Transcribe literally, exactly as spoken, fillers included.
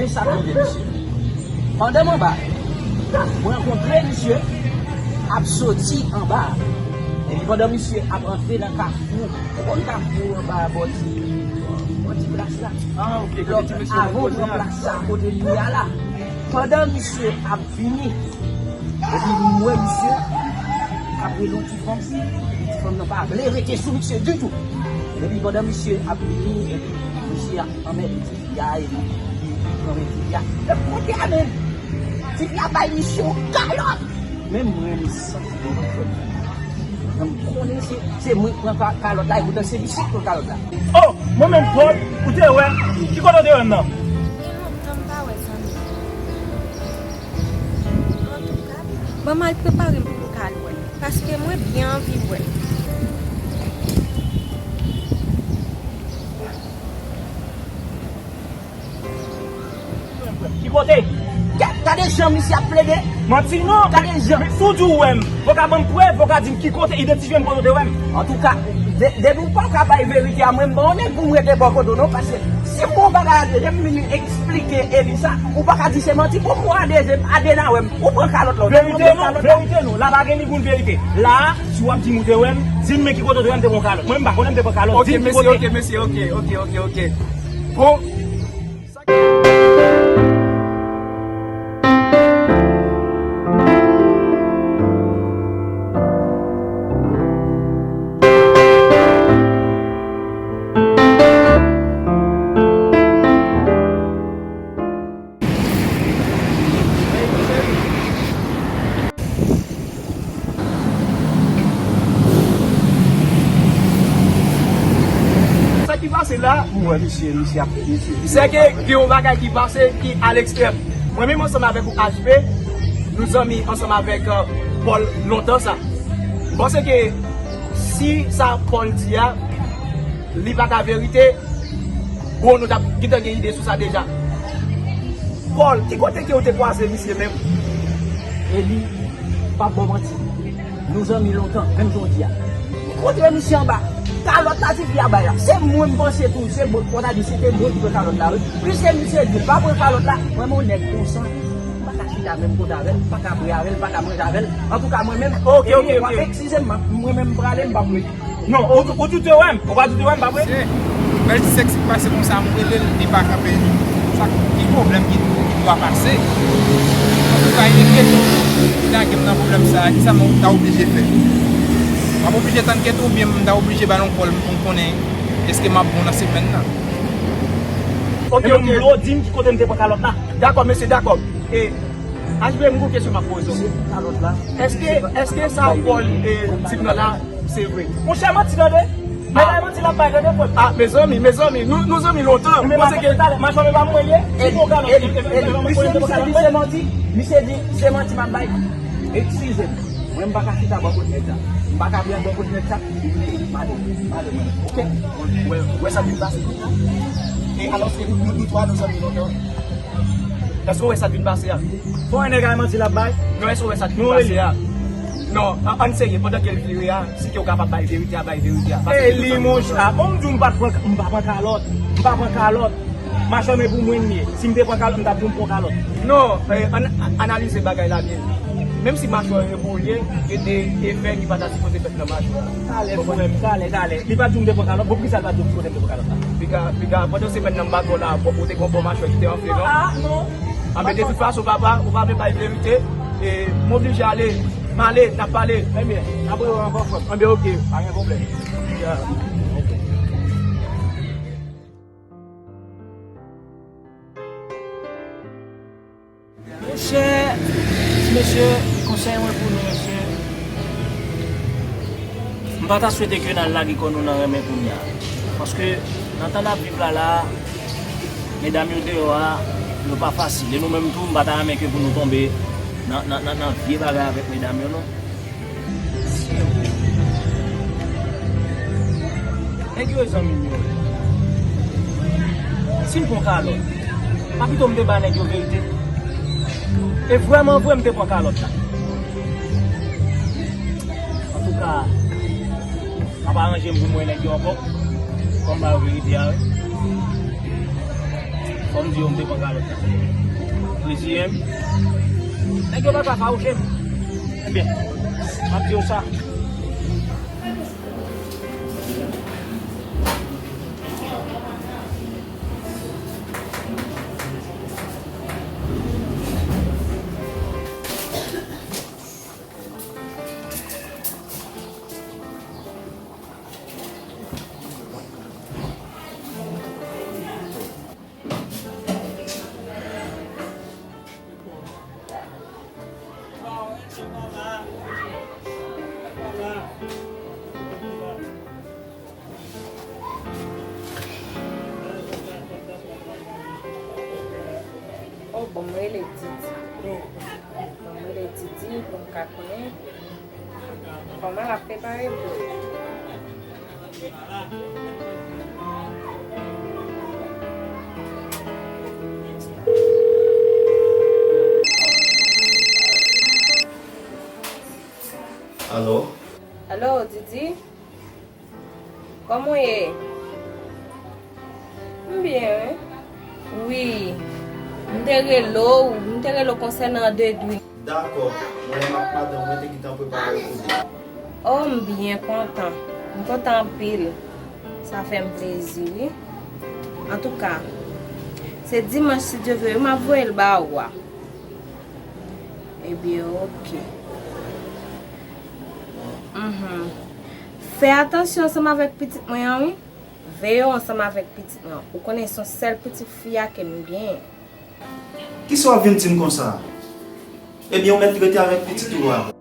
Sa rive, mesye. Pandan m anba, mwen rankontre misye ap soti anba. Epi pandan misye ap antre nan kafou, ou konn kafou anba bò ti, bò ti plas la. Ah, ok, kote ti mesye avan w pran plas sa, kote li ye a la. Pandan misye ap vini, epi m wè misye ap rele yon ti fanm, epi ti fanm nan pa vle rete sou misye ditou. Epi pandan misye ap vini, epi misye ap anmède ti fi a, epi li, li pran men ti fi a. Lòt kote a menm, ti fi a bay misye yon kalòt. Men mwen, m santi m konnen se, se mwen k pran ka-, kalòt la, epoutan se misye k pran kalòt la. Oh, mwen menm, Paul, ou te wè? Ki kote w te wè m nan? Gen lontan m pa wè zanmi. Antouka, ban m al prepare m pou m ka al wè l, paske mwen byen anvi wè l. Ki kote? Ga-, gade jan misye ap plede. Manti non. Gade jan. Men si w di w wè m, fò w ka ban m prèv, fò w ka di m ki kote, idantifye m kote w te wè m. Antouka, de-, depi w pa ka bay verite a, mwen, m pa yon nèg pou m rete bò kote w non, paske si m ba w bagay a dezyèm, m vin eksplike Eli sa, ou pa ka di se manti. Bon, m ba w a dezyèm, a de nan wè m, ou pran kalòt la, ou te pran kalòt la. Verite non, verite non, la pa gen ni gout verite. La, si w ap di m ou te wè m, di m men ki kote w te wè m te pran kalòt. Mwen, m pa konnen m te pran kalòt. Di m ki kote. Ok, mesye, ok, mesye, ok, ok, ok, ok. Bon. Sa ki pase la, mwen, misye, misye ap, misye, se ke gen yon bagay ki pase ki a lekstrèm. Mwen menm ansanm avèk ou, H B, nou zanmi ansanm avèk, euh, Paul lontan sa. M panse ke si sa Paul di a, li pa ka verite, bon, nou t ap gentan gen ide sou sa deja. Paul, ki kote ke w te kwaze misye menm? Eli, m p ap ba w manti. Nou zanmi lontan, menm jan w di a. M kontre misye anba. Kalòt la ti fi a bay la. Se mwen m panse tou, se mwen, fò ta di se te mwen ki pran kalòt la, wi. Piske misye di l pa pran kalòt la, mwen menm yon nèg konsa, m pa ka chita menm kote avè l, m pa ka bwè avè l, m pa ka manje avè l. Antouka, mwen menm, ok, ok, ok, eskize m, mwen menm m prale, m p ap rete. Non, ou, ou di w te wè m, ou pa di w te wè m, pa vre? Mesye, bèl ti sèks ki pase konsa, m rele l, li pa kanpe. Sa ki pwoblèm ki, ki dwa pase? Antouka, e kesyon ki lage m nan pwoblèm sa a, kisa m ta oblije fè? M ap oblije tann kèt ou oubyen m ta oblije ba l yon kòl pou m konnen èske m ap bon nan semèn nan? Ok, ok. Men m vle w di m ki kote m te pran kalòt la. Dakò, mesye, dakò. E, H B, m gon kesyon m ap poze w. Èske, èske sa Paul, e, di m nan la, se vre? Monchè, manti tande. Men la manti l ap bay tande, frè m. Ah, mezanmi, mezanmi, nou, nou zanmi lontan. Mwen se ke talè, machòmè pa mwen ye. Misye, misye di se manti. Misye di se manti m ap bay. Eskize m. Mwen, m pa ka chita bò kot nèg sa. M pa ka pran bò kot nèg sa. M ale, m ale, mwen. Ok? Wè, wè sa k vin pase kounye a. E alòske nou, nou, nou twa, nou zanmi lontan. Èske w wè sa k vin pase a? Bon, nèg a manti l ap bay. Non, èske w wè sa k vin pase a? Non, an, ann serye, pandan ke l vire a, si ke w kapab bay verite a, bay verite a. Paske e li, monchè. Bon, m di w m pa t pran, m pa pran kalòt. M pa pran kalòt. Machwè, men pou mwen li ye. Si m te pran kalòt, m t ap di w m pran kalòt. Non, eh, ann, ann analize bagay la byen. Menm si machwè e pou l ye, gen de efè ki pa ta sipoze fèt nan machwè a. Talè, frè m, talè, talè. Li pa t di w m te pran kalòt. Bon, poukisa l pa t di w kote m te pran kalòt la? Piga, piga, pandan semèn nan m pa t wè w la, bon, ou te gen yon bon machwè ki te anfle, non? Ah, non. Anben, de tout fason, papa, ou pa vle bay verite, e m oblije ale. M ale, n ap pale. Ebyen, n ap rewè ankò, frè m. Anben, ok. Pa gen pwoblèm. Ya. Ok. Monchè, ti mesye, konsèy mwen pou nou, mesye, m pa ta swete ke n al lage kò nou nan renmen kounye a. Paske nan tan n ap viv la, la, medam yo deyò a, yo pa fasil. E nou menm tou, m pa ta renmen ke pou nou tonbe nan, nan, nan, nan vye bagay avèk medam yo, non. Nèg yo e zanmi m yo ye. Si m pran kalòt, pa pito m te ba nèg yo verite? E vrèman vre, m te pran kalòt la. Antouka, m ap aranje m pou m wè nèg yo ankò, pou m ba yo verite a, wi. Kòm di yo, m te pran kalòt la. Reziye m. Nèg yo pa ka fawouche m. Ebyen, m ap di yo sa. Oh, bon, m rele Didi. Bon, m rele Didi pou m ka konnen kòman l ap prepare pou li. Alo? Alo, Didi? Kòman w ye? M byen, wi. Wi, m te rele w, m te rele w konsènan Dedwin. Dakò, mwen menm ak madanm mwen te gentan prepare pou li. Oh, m byen kontan. M kontan anpil. Sa fè m plezi, wi. Antouka, se dimanch, si Dye vle, m ap voye l ba ou a. Ebyen, oke. Mhm. Fè atansyon ansanm avèk pitit mwen an, wi. Veye w ansanm avèk pitit mwen an. Ou konnen se yon sèl pitit fi a ke m genyen. Kisa w ap vin di m konsa? Ebyen, ou mèt rete avèk pitit ou a.